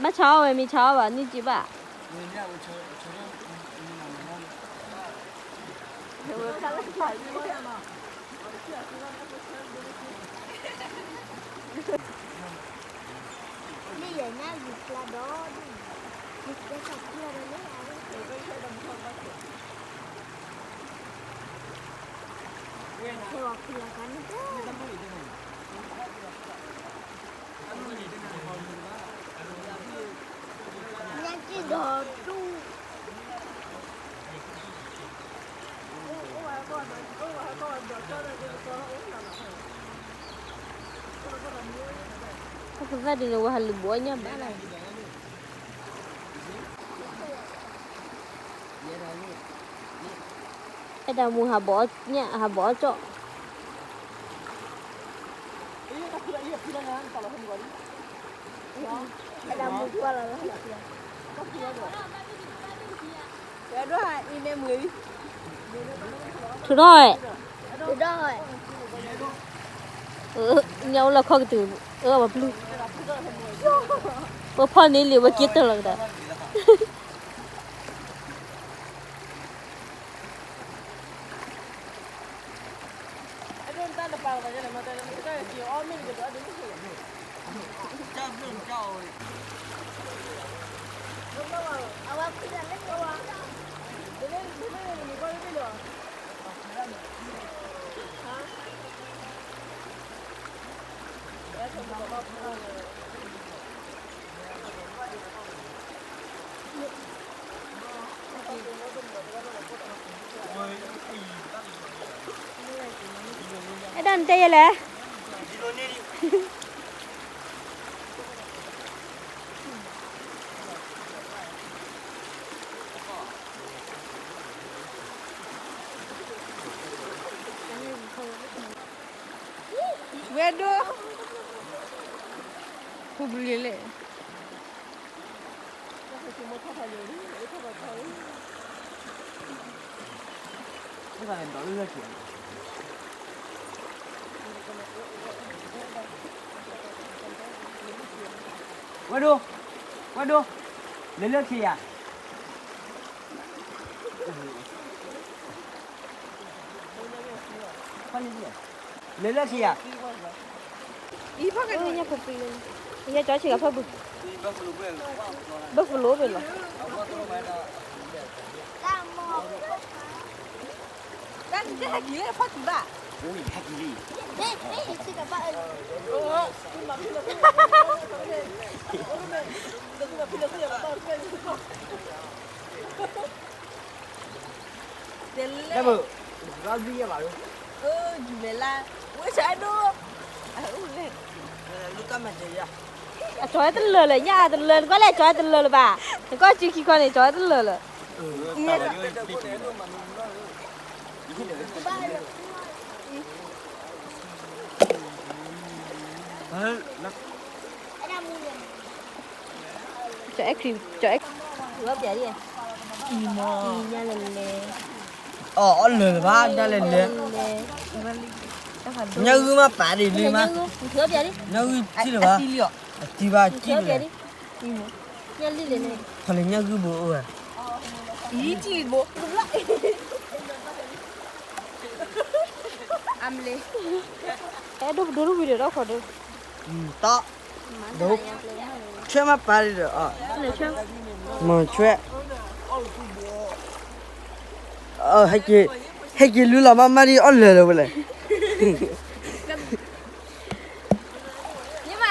ဘၣ်ဆါအီၣ်ဝဲ မ့ၢ်ဆါအီၣ်ဘၣ် န့ၢ်က့ဘၣ်. ပသၣ်ဒုးန့ၣ် ဝဲဟးလူၤဘီညၣ်ဘၣ်လၢ အဲၣ်ဒိးမူဟးဘီညၣ် ဟးဘီကၠီၣ်. ထုးထီၣ်ဝဲ, ထုးထီၣ်ဝဲ, ညၣ်အိၣ်လၢခီၣ်ကတုၤ, အၢဘၣ်ပျုၢ်, ပဖီၣ်န့ၢ်လံ ပက့ၤတၢၢ်လီၤကဒီး. အဲၣ်ဒိးနတဲယဲလဲၣ်. ဝဲဒိၣ်, ဟူဘျုးလဲၣ်. ဝဲဒိၣ်, ဝဲဒိၣ်, လဲၤလၢခံယၤ. လဲၤလၢခံယၤ. ယဲကၠီဆံးဂၤဖၢပူၤ, ဘၣ်ဖလိပ့ၤလီၤ. တၢ်ဟဲက့ၤလံဖီၣ်ကံဘၣ်, တဲလၢ, အၢ, ယူၤလဲၤလၢ, ဝဲဆဲဒိၣ်, အလဲၣ်, အကၠီဝဲတလၢာ်လၢၤ, ညၣ်တလၢာ်, နကွၢ်လဲၣ် ကၠီဝဲတလၢာ်လၢၤဘၣ်, နကွၢ်စုခံခီန့ၣ် ကၠီဝဲတလၢာ်လၢၤ. ကၠီအဲၣ်ခရံာ်, ကၠီအဲၣ်ခရံာ်, အံၤမ့ၢ်, အံၤညါလဲၤလဲၤ, အီၣ်အီၣ်လၢၤလၢၤဘၣ်, ညါလဲၤလဲၤ, ညါဂုၢ်မးပာ်ဒံးလံမး, ညါဂုၢ်ထံၣ်လၢၤဘၣ်, အံၤလံအီၤ အတံၢ်ဘၣ်ကံၣ်လဲၣ်, ထီၣ်လၢညၣ်ဂုၢ်ဘိအိၣ်ဧါ, အဲၣ်ဒိးပဒိၣ်တဝံၤဒီးထီၣ်ခီဒီး, တီ, ဒိ, ဆွဲမၤပာ်ဒီး, မၤဆွဲ, ဟဲက့ၤလူလီၤမးမးဒ်အီၣ်လၢာ်လၢၤဝဲလဲၣ်.